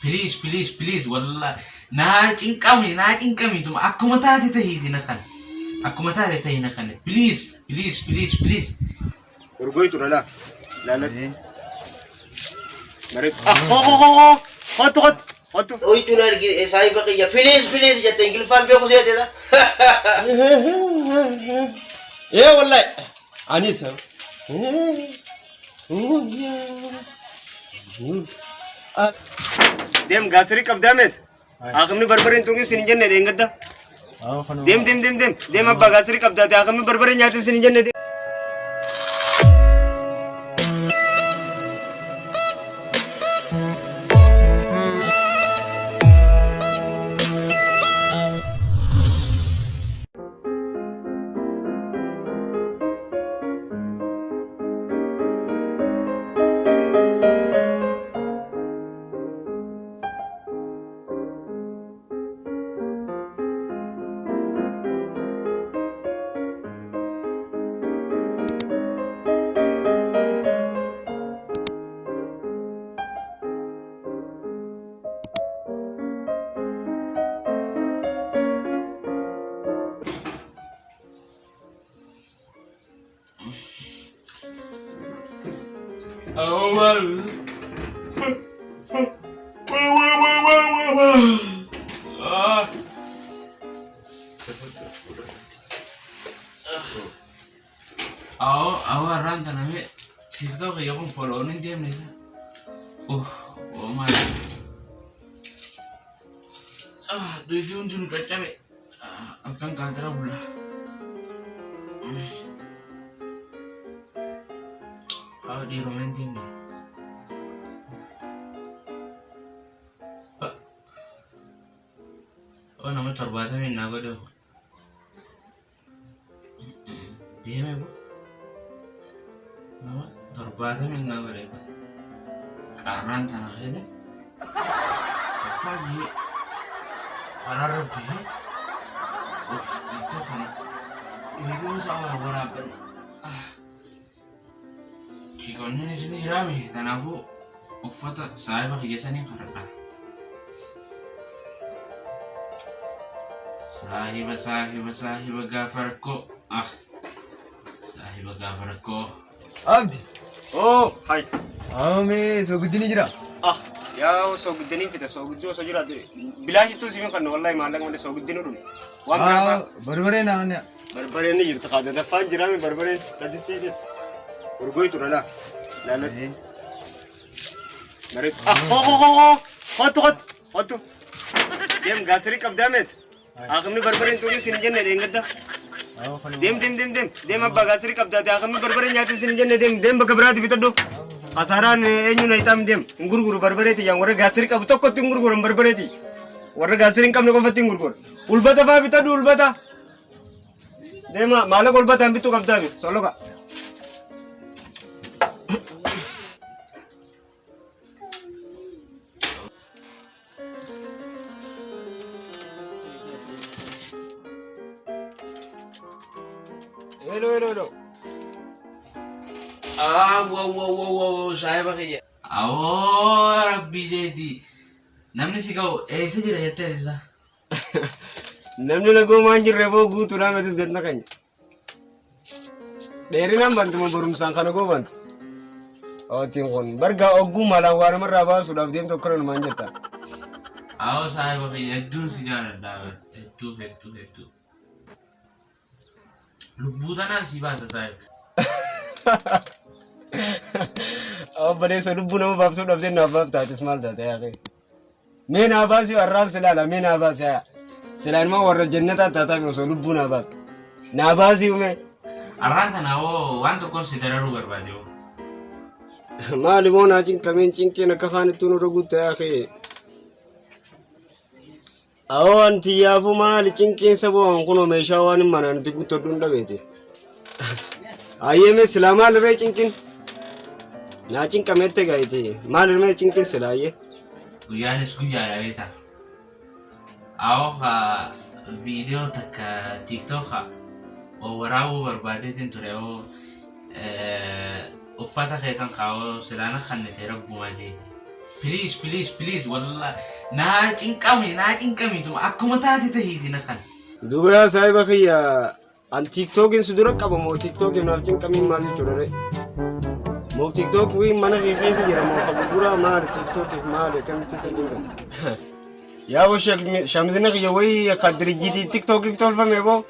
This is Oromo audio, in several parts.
Please please please wallahi naa cinqami naa cinqamiituma akkuma taate tahiiti na kan akkuma taate tahi na kan please please please please. Urgoytu dhala. Laaladhu. Bareedu. Ah, hoo hoo hoo hoo. Kottu kottu kottu. Oyituun argi saahiba kiyya filiis filiis jette ingiliffaan beeku seetedha. Ee wallahi. Anis. Deem gaasirii qabdaa meet. Haakimni barbareen tuqni sin hin jenne dheengadda. Deem deem deem deem deem abbaa gaasirii qabdaate haakimni barbaree nyaate sin hin jenne. Awoo awoo har'aan tana mee TikTok kiyya kun follow hin deemne isa. Uff oh my. Ah duyti hundinuu caccabe. Halkan qaatira bulla. Haa dhiiromeen deemne. Oo nama 70 naa godhe. Deeme bu. Nama 70 naa godhe. Qaarraan tana keessa. Faagee karaa rabbii of tiitoo kana viidiyoo isaa waa waraabbanna. Kiikonni isin jiraame kanaafuu uffata saahiba kiyya sanii kadhadha. Saahiba saahiba saahiba gaafa rakkoo ah saahiba gaafa rakkoo. Abdi. Oh, hai. Amee soogiddi ni jira. Ah, yaa soogiddi fite soogiddi osoo jiraate bilaashittuu siif hin kennu wallahi maallaqa malee soogiddi nu dhume. Waan biraa fa'a. Barbaree naa anya. Barbareen ni jirti kaada daffaan jiraame barbareen tadisiitis. Urgoytu dhala. Laaladhu. Bareedu. Ah, hoo hoo hoo hoo. Kottu kottu kottu. Deem gaasirii qabdaa meet. Haakimni barbareen tuqni sin hin jenne dheengadda. Deem deem deem deem deem abbaa gaasirii qabdaate haakimni barbaree nyaate sin hin jenne deem deem bakka biraatti bitadhu. Kasaaraan eenyu na ixaam deem hin gurguru barbareeti jaan warra gaasirii qabu tokkotti hin gurguran barbareeti. Warra gaasirii hin qabne qofatti hin gurguru. Ulbata faa bitadhu ulbata. Deema maallaqa ulbataan bittuu qabdaami soloka. Hello, hello, hello. Ah, wow, wow, wow, wow, saahiba kiyya. Awoo rabbii jeeti. Namni si ga'u eessa jira jettee isa? Namni nagoomaa hin jirre boo guutuudhaan atis gad naqanya. Dheerinaan bantuma barumsaan kana goobantu. Ootiin kun bargaa ogguu malaan waa namarraa baasuudhaaf deemtu akkana numaan jetta. Awoo saahiba kiyya hedduun si jaaladha. Hedduu hedduu hedduu. Lubbuu tanaan si baasa saahiba. Obboleessa lubbuu nama baabsuu dhabdee naaf baabtaatis maal taate yaa kee. Mee naa baasi har'aan silaala mee naa baasi haa. Silaan immoo warra jannataa taataa osoo lubbuu naa baafte. Naa baasi umee. Arraan tana hoo waan tokkoon si dararuu barbaade hoo. Maali moo naa cinqameen cinqeen akka kaanittuu nurra guutta yaa kee. Awoo anti yaafuu maali cinqiin saboo an kunoo meeshaa waan hin manaan itti guuttadhu hin dhabeete. Ayyee mee silaa maal irree cinqin? Naa cinqameette gaayite maal irree cinqin silaa ayyee. Guyyaanis guyyaadha beektaa. Awoo ka viidiyoo takka TikTok ka waraabuu barbaadeetiin ture hoo uffata keessan kaawoo silaan kannite rabbumaa jeeti. Please please please wallahi naa cinqami naa cinqamiituma akkuma taate tahiiti na kan. Duuba yaa saahiba kiyya an tiiktookiin si dura qaba moo tiiktookiin naaf cinqamiin maal jechuudha ree? Moo tiiktookiin mana kee keessa jira moo ka gurguraa maali tiiktookiif maali akkamitti isa cinqama? Yaa boo shamizina kiyya wayii ka dirijjitii tiiktookiif tolfame boo.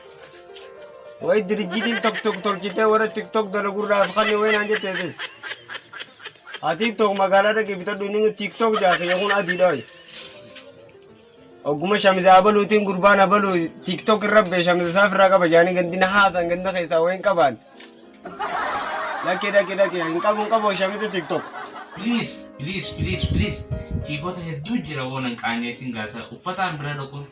Wayii dirijjitiin tokko tokko tolchitee warra tiiktook dalagurraaf kan wayii naan jetteetis. Haa tiiktook magaalaa dhaqee bitadhu inni tiiktook jaa kiyya kun adiidha wayi. Ogguma shamiza abaluutiin gurbaan abaluu tiiktook irra bee shamiza isaa ofirraa qaba jaanii gandina haasan ganda keessaa wayin qabaan. Dhaqee dhaqee dhaqee hin qabu hin qabu shamiza tiiktook. Please please please please chiikota hedduu jira woo nan qaanyeessin gaasa uffataan bira dhaquun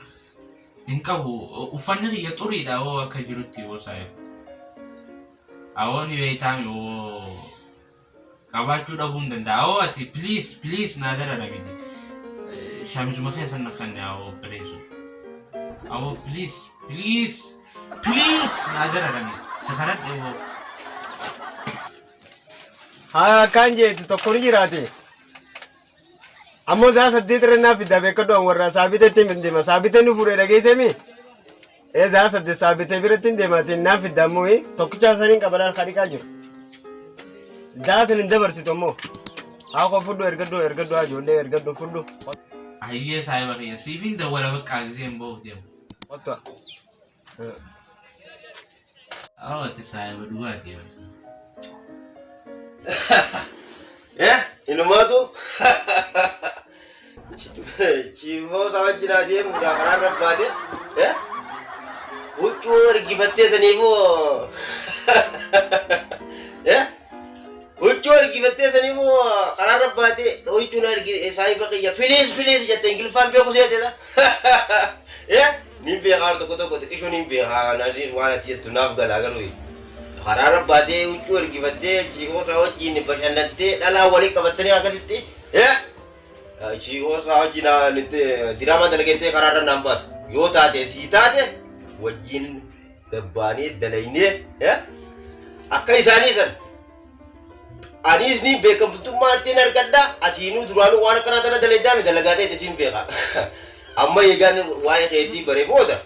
hin qabu uffanni kiyya xuriidha woo akka jirutti woo saayif. Awoo ni beeytaami woo qabaachuu dhabuu hin danda'a. Awoo ati please please naa dararamiti. Shamizuma keessan na kanne awoo obboleessu. Awoo please please please naa dararami. Si kadhadhe woo. Haa akkaan jeetu tokko ni jiraate. Ammoo saa 8 irra naaf fiddaa beekadhu an warra saabiteetti hin deema. Saabitee nu fuudhee dhageessemi. Ee saa 8 saabitee biratti hin deema ati naaf fidda ammoo tokkicha saniin qabalaan kadhiqaa jiru. Saa san hin dabarsitu ammoo. Haa koo fudhu ergadhu ergadhu haa ijoollee ergadhu fudhu. Hayyee saahiba kiyya siifin dawwala baqqaa gisee hin bahuuf deemu. Kottu. Awoo ati saahiba dhugaati. Eh, inumaatu chiifoo isaa wajjin adeemuudhaan karaa irra baate eh, huccuu ergifattee saniifuu eh, huccuu ergifattee saniifuu karaa irra baate huccuu na ergi saahiba kiyya filiis filiis jette ingiliffaan beeku seetedha eh, Nin beekaa al tokko tokko xiqishuu nin beekaa naanis waan ati jettu naaf galaa garuu karaa irra baatee huccuu ergifattee chiikoosaa wajjin bashannantee dhalaa walii qabattanii akkasitti chiikoosaa wajjin diraamaa dalagettee karaa irra naan baatu yoo taate sii taate wajjin gabbaanee dalaynee akka isaanii san Aniis ni beekamtummaa ittiin argadha. Atiinuu duraanuu waan akkanaa tana dalaydaami dalagaa ta'e siin beeka. Amma eegaan waa'ee keetii bare booda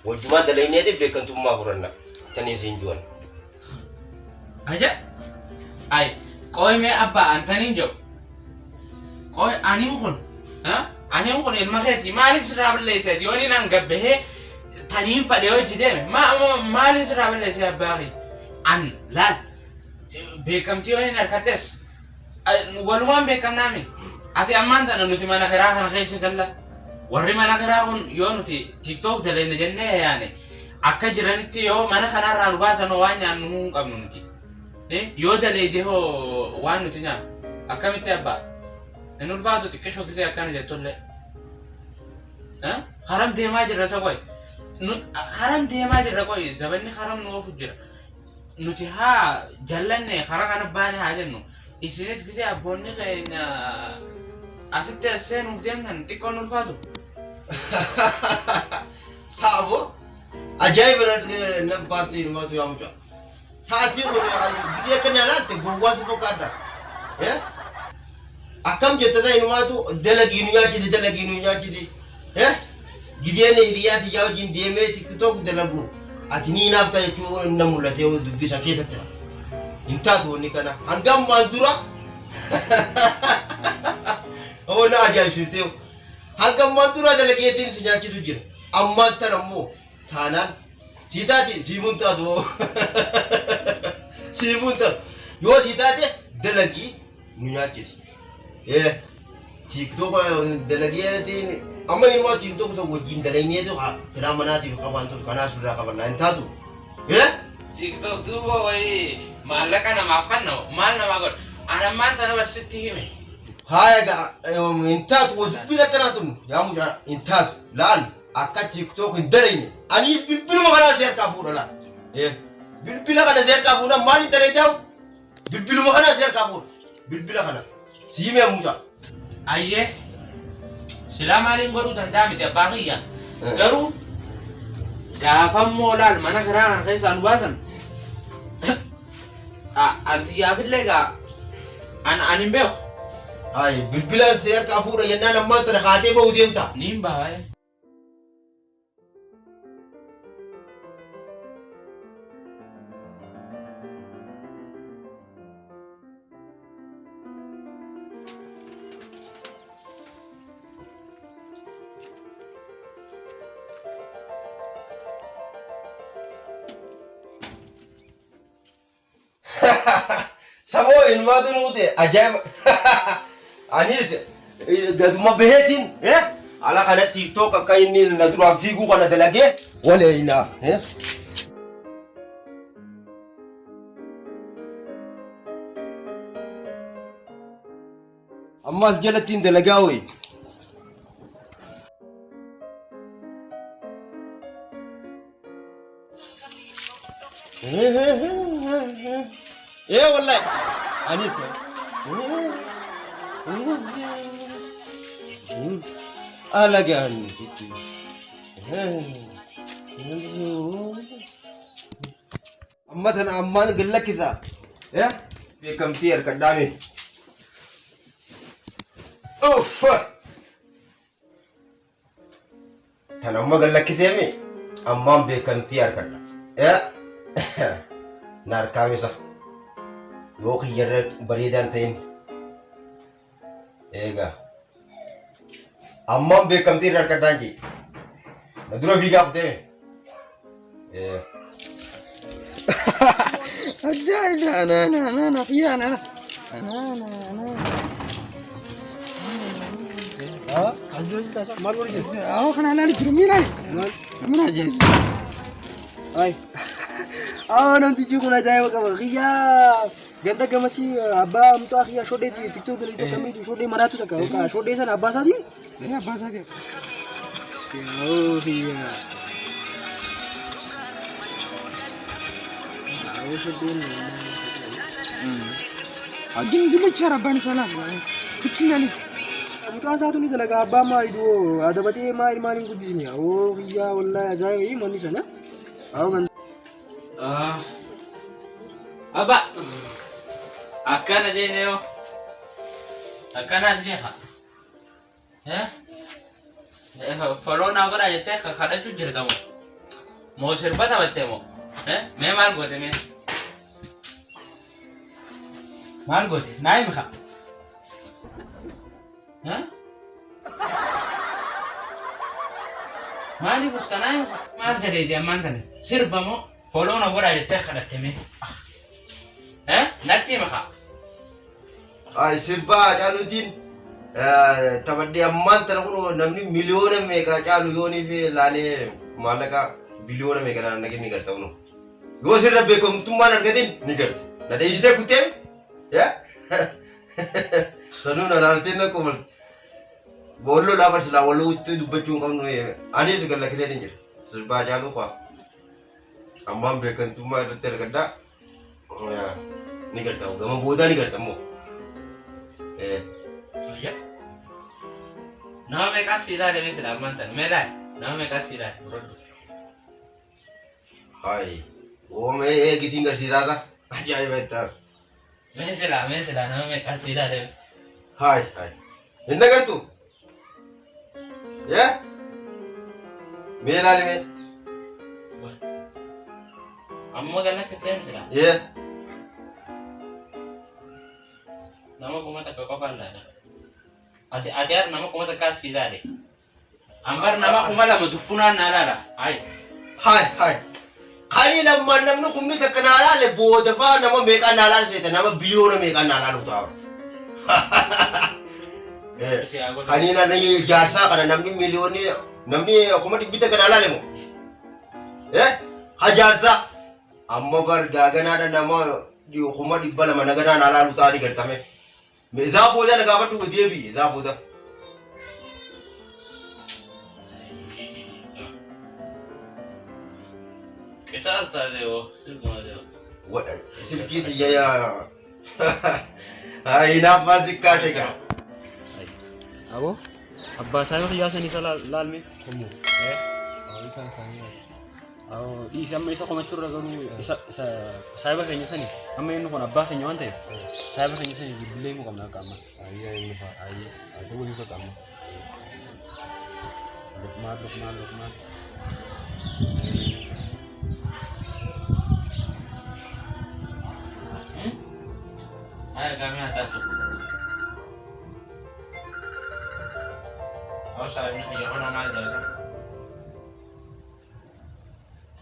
wajjumaan dalayneetiif beekamtummaa fudhanna. Taniin siin juwan. Aja. Ay, qoy mee abbaa an taniin jedhu. Qoy aniin kun, ha? Aniin kun ilma keetii maaliin sirraa balleesseeti yoo inni an gabbahee taniin fadhee hojii deeme maaliin sirraa balleessee abbaa kee? An laal beekamtii yoo hin harkadhes walumaan beekamnaami. Ati ammaan tana nuti mana kiraa kana keessa galla. Warri mana kiraa kun yoo nuti TikTok dalayna jennee yaane akka jiranitti yoo mana kanarraa nu baasan hoo waan nyaannu hin qabnu nuti. Yoo dalayde hoo waan nuti nyaannu akkamitti abbaa? Hin ulfaatu xiqqishoo gisee akkana jettullee. Karam deemaa jirra isa qoy. Karam deemaa jirra qoy zabanni karam nu oofu jira. Nuti haa jallanne karaa kana baane haa jennu. Isinis gisee abboonni keenya asitti as seenuuf deemtan xiqqoon ulfaatu. Saabo ajaa'iba na baafte inumaatu yaa mucaa. Sa'aatiin kun gisee akka na laalte gowwaa si fakkaata. Akkam jetta isa inumaatu dalagii nu nyaachise dalagii nu nyaachise. Gizeen hiriyaa tiyyaa wajjin deemee tiktok dalagu ati ni hinaafta jechuun na mul'ate dubbisa keessatti. Hin taatu wanni kana. Hanga ammaan dura oo na ajaa'ibsiistee hanga ammaan dura dalageetiin si nyaachisu jira. Ammaan tana immoo taanaan sii taati siifuun taatu siifuun taatu yoo sii taate dalagii nu nyaachisi. Ee tiiktook dalageetiin amma inumaa tiiktook isa wajjin dalayneetu kiraa manaatiif qabaantus kanaas irraa qabannaa hin taatu. Ee TikTok duuba wayii maallaqa namaaf kanna maal namaa godha. An ammaan tana bas sitti hime. Haaya gaa hin taatu dubbiin akkanaa tun yaa mucaa hin taatu laal akka tiiktook hin dalayne aniis bilbiluma kanaa si harkaa fuudha laal. Ee bilbila kana si harkaa fuudha maal hin dalaydaa Bilbiluma kana si harkaa fuudha. Bilbila kana. Sii mee mucaa. Ayyee. Silaa maaliin godhuu danda'a miti abbaa kiyya. Garuu gaafa immoo laal mana kiraa kana keessaa nu baasan. An xiyyaafillee gaa an an hin beeku. Ay bilbilaan si harkaa fuudha jennaan ammaan tana kaatee bahuu deemta. Niin baha. Saboo ilmaatu nuute ajaa'iba. Anis gaduma baheetiin ala kana TikTok akka inni na duraan fiiguu kana dalagee waleeyna. Ammas jalattiin dalagaa wayi. Ee wallahi anis alagaan amma tana ammaan gad lakkisa beekamtii harkadhaame. Uff! Tan amma gad lakkiseemi ammaan beekamtii harkadha. Na harkaamisa. Yoo kiyyarra bareedaan ta'in. Eegaa. Ammaan beekamtii irra harkadhaan jee. Na dura fiigaa kutee. Ajaa'iba! Na na na na xiyyaa na na na na na. Maal godhu jirtu? Awwa kana ilaali jiru miilaan. Miina ajaa'iba. Ay. Awwa namtichi kun ajaa'iba qaba. Kiyyaa ganda gamasii abbaa mucaa kiyyaa shodheeti tiktook galii tokko miitu shodhee maraatu takka yookaan shodhee sana abbaa isaatiin. Ee abbaa isaatii. Yaa'oo kiyyaa. Yaa'oo shodheen. Ajin dullacha abbaan isaa laal. Bitti ilaali. Mucaan isaatu ni dalaga abbaan maali du'oo adabatee maali maali hin guddisne. Yaa'oo kiyyaa wallaahi ajaa'iba manni sana. Awwa ganda. Abba. Akkana deene yoo. Akkana jecha. Eh? Follow naa godhaa jettee kadhachuu jirta moo? Moo sirba taphatte moo? Eh? Mee maal goote mee? Maal goote? Naa himi kaa. Eh? Maaliif usta naa himi kaa? Maal ta'eeti ammaan tana? Sirba moo? Follow na godhaa jettee kadhatte mee? Eh? Natti himi kaa. Ay sirbaa Hacaaluutiin taphadhee ammaan tana kun namni miliyoona meeqa caalu yoonii fi laalee maallaqa biliyoona meeqa naan naqin ni garta kunoo. Yoo sirra beekamtummaan argatin ni garta. Na dheessitee kuttee? Sanuu na laaltee na qofalte. Boolloo laafa silaa walootti dubbachuu hin qabnu anis gad lakkiseetiin jira. Sirbaa Hacaaluu fa'aa. Ammaan beekamtummaa irratti argadhaa. Ni garta gama boodaa ni garta immoo. Nama meeqaa si ilaale mee sila ammaan tana mee laali nama meeqaa si ilaale fudhadhu. Hayi oomee eegisiin garsiisaa ta'a ajaa'iba ittaan. Mee silaa nama meeqaa si ilaale. Hayi hayi hin agartu? Yee mee ilaali mee. Amma ganna kifteen silaa. Yee. Nama 1000 qofaan ilaala. Ati har nama 1000 si ilaale. Ambar nama 2000 duffunaan na ilaala. Hayi. Hayi hayi. Kani lammaan namni 10,000 naa laale booda faa nama meeqaan naa laale seeta nama biliyoona meeqaan naa laalu ta'a. Kani namni jaarsaa kana namni miliyoonni namni 100,000 naa laale moo? Ha jaarsaa amma bar gaaganaadha nama 200,000 naganaa naa laalu ta'a ni gartame. Isaa booda na gaafadhu deebi isaa booda. Qisaas taate hoo silkuma ta'e. Silkii xiyya yaa. Hinaaffaa sikkaate gaa. Aboo abbaa isaa yoo xiyyaa sanii isa laalme. Dhiisi amma isa komachuurra garuu isa isa saayiba keenya sani amma inni kun abbaa keenya waan ta'eef saayiba keenya sani bilbilee himuu qabna akka amma. Ayyee inni fa'a. Ayyee. Aduu wayii fa'a amma. Luqmaan Luqmaan Luqmaan. Haya gaamee haa taatu. Awo saahibni kiyya kunoo maal jedha?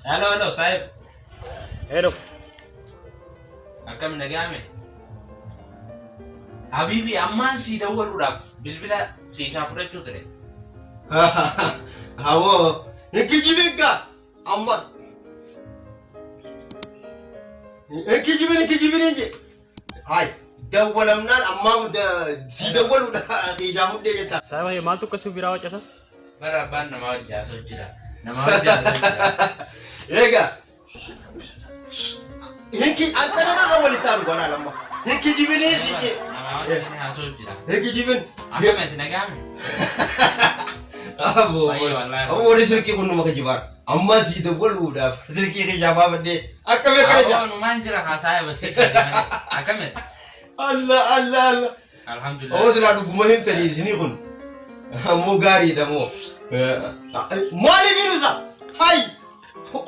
Hello hello saahib. Hello. Akkam nagaame? Habiibi ammaan sii dawwaluudhaaf bilbila siisaa fudhachuu ture. Awoo, hin kijibin kaa amma. Hin kijibin hin kijibin hin jedhe. Hayi dawwalamnaan ammaa sii dawwaluudha keessaa fudhee jetta. Saayiba kiyya maaltu akkasii biraa wacasa? Bara abbaan namaa wajji haasa'u jira. Namaa wajji haasa'u jira. Egaa hin ki antana irra walitti aanu ganaa lamma. Hin kijibinii si jee. Namaa wajjin haasa'u jira. Hin kijibin. Akkamitti nagaame? Aboo Baay'ee wallaahi. aboo warri silkii kun numa kijibaara. Amma sii dawwaluudhaaf silkii keessaa baafadhee akkamii akkana jaa. Aboo numaan jira haasa'a basii malee. Akkamitti? Allah Allah Allah. Alhamdulillah. Aboo silaa dhuguma himtanii isinii kun ammoo gaariidha moo. Maaliif hinusa? Hay!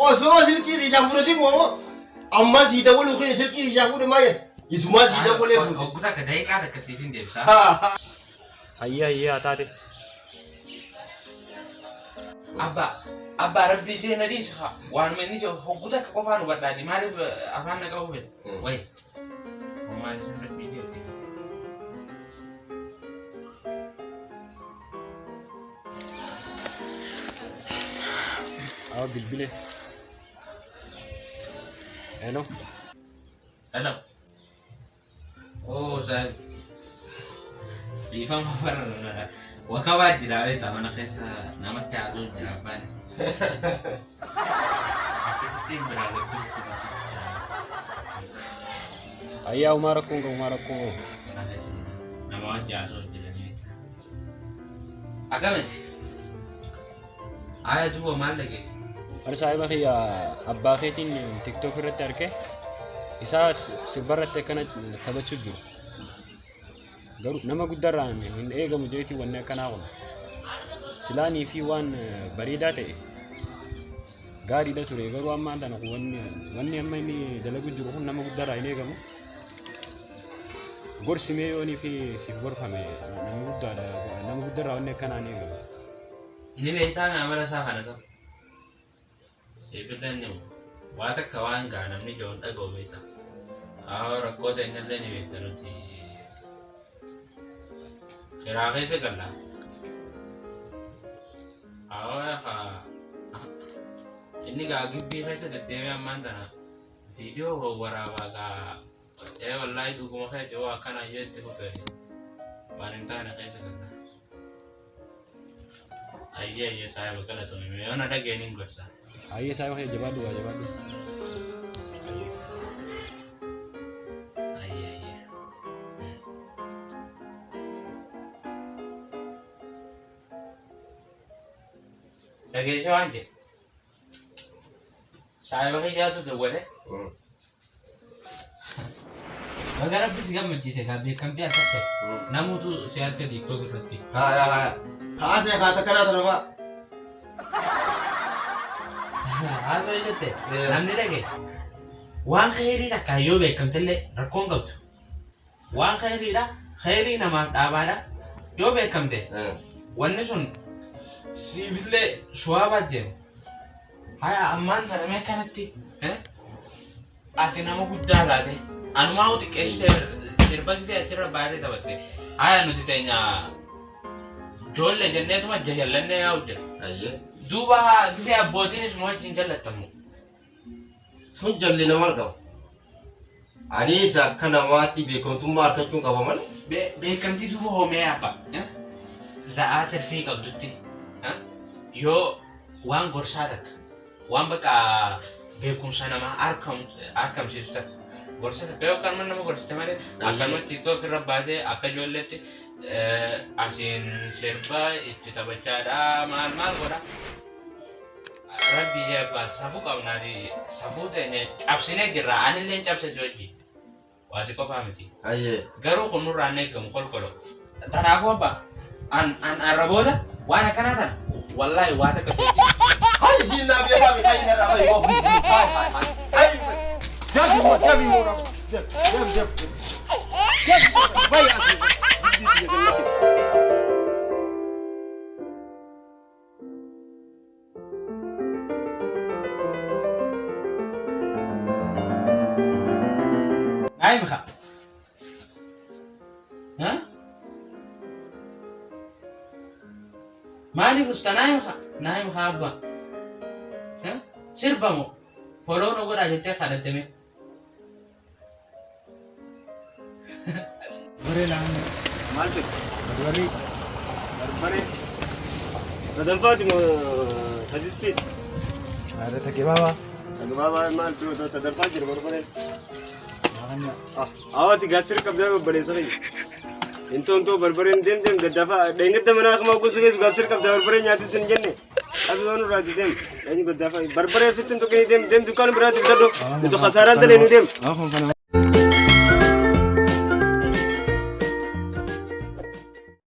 Osoo silkii keessaa fudhatin moo amma sii dawwaluu kee silkii keessaa fuudhe maa jedha? Isumaa sii dawwalee fuudhe. Hogguu takka daqiiqaa takka siif hin deebisa. Hayyee hayyee haa taate. Abbaa abbaa rabbii kee na dhiisi haa waanuma inni jedhu hogguu takka qofaan hubadhaati maaliif afaan na qabu fedha. Wayi. Maaliif rabbii kee hojjeta? Awa bilbile. Hello. Hello. Oh, sahib. Dhiifama bar wakabaa jira beektaa mana keessa namatti haasoo jira abbaan. Akkasittiin biraa lubbuun si Ayyaa umaa rakkoon qabu umaa rakkoon qabu. Mana keessa jira. Nama wajji haasoo jiranii. Akkamiti? Aya duuba maal dhageesse? Ani saahiba kiyya abbaa keetiin tiktok irratti arge isaa sirba irratti akkana taphachuu jiru. Garuu nama guddaarraa hin eegamu jeetii wanni akkanaa kun. Silaanii fi waan bareedaa ta'e gaariidha ture garuu ammaan tana kun wanni wanni amma inni dalagu jiru kun nama guddaarraa hin eegamu. Gorsi mee yoonii fi siif gorfame nama guddaadha nama guddaarraa wanni akkanaa hin eegamu. Ni beektaa mee amala isaa kana isa? Siifillee ni himu. Waa takka waan gaa namni jiru hin dhaga'u beektaa. Haa rakkoo teenyallee ni beekta nuti. Kiraa keessa galla. Haa haa. Inni gaa gibbii keessa deddeemee ammaan tana viidiyoo waraabaa gaa ee wallaahi dhuguma keeti yoo akkana yoo itti fufe waan hin taane keessa galla. Ayyee ayyee saahiba galatoomi mee yoo na dhageen hin gorsa. Ayyee saahiba kiyya jabaadhu gaa jabaadhu. Ayyee ayyee. Dhageessee waan jedhe. Saahiba kiyyaatu dawwale. Baga rabbi si gammachiise gaa beekamtii argatte. Namuutu si arga TikTok irratti. Haya haya. Haasee haata kanaa tana faa. Haasoo jette namni dhage waan kheyrii takka yoo beekamtellee rakkoon qabdu. Waan kheyriidha kheyrii namaaf dhaabaadha yoo beekamte wanni sun siifillee suwaabaat deema. Haya ammaan tana mee akkanatti ati nama guddaa taate anumaa xiqqeessite sirba gisee achirra baatee taphatte haya nuti teenya ijoollee jenneetuma jajallannee yaa'u jira. Duuba gisee abbootiin isuma wajjin jallattamu. Sun jalli nama argama. Anis akka namaatti beekamtummaa argachuun qaba malee. Beekamtii duuba hoomee abba. Za'aa tirfii qabdutti yoo waan gorsaa takka waan bakka beekumsa namaa arkamsiisu takka gorsa takka yoo akkanuma nama gorsite malee akkanuma tiktok irra baatee akka ijoolleetti asiin sirba itti taphachaadha maal maal godha. Rabbi jee abbaa safuu qabnaati safuu teenya cabsinee jirra anillee hin cabse si wajji. Waa si qofaa miti. Ayyee. Garuu kun nurraa hin eegamu kolkolo. Kanaafuu abbaa an an arra booda waan akkanaa tana wallaahi waa takka si wajji. Hay siin naa beekaa mi hay narraa bahi boo. Hay hay hay. Hay. Dafi moo dafi moo rafu. Daf daf daf. Daf bahi asii. Naayim kaa. Ha? Maaliif usta naayim kaa? Naayim kaa abbaa. Ha? Sirba moo? Follow nu godhaa jettee kadhatte mee? Barbaree naa kenni. Maal fedhe? Barbaree. Barbaree. Sadanfaati moo sadistiiti? Haadha gabaabaa. Gabaabaa maal tura sadanfaa jira barbareen. Naa kenni. Hawaati gaasir qabdaa obboleessa kiyya. Intoo intoo barbareen deem deem gaddafaa dheengadda manaa akkuma gosa keessa gaasir qabdaa barbaree nyaatis hin jenne. Qabi waan irraati deem dheenyi gaddafaa barbaree fitti hin tuqini deem deem dukkaana biraatti bitadhu. Nuti kasaaraan dalee nu deem. Haa kun kana.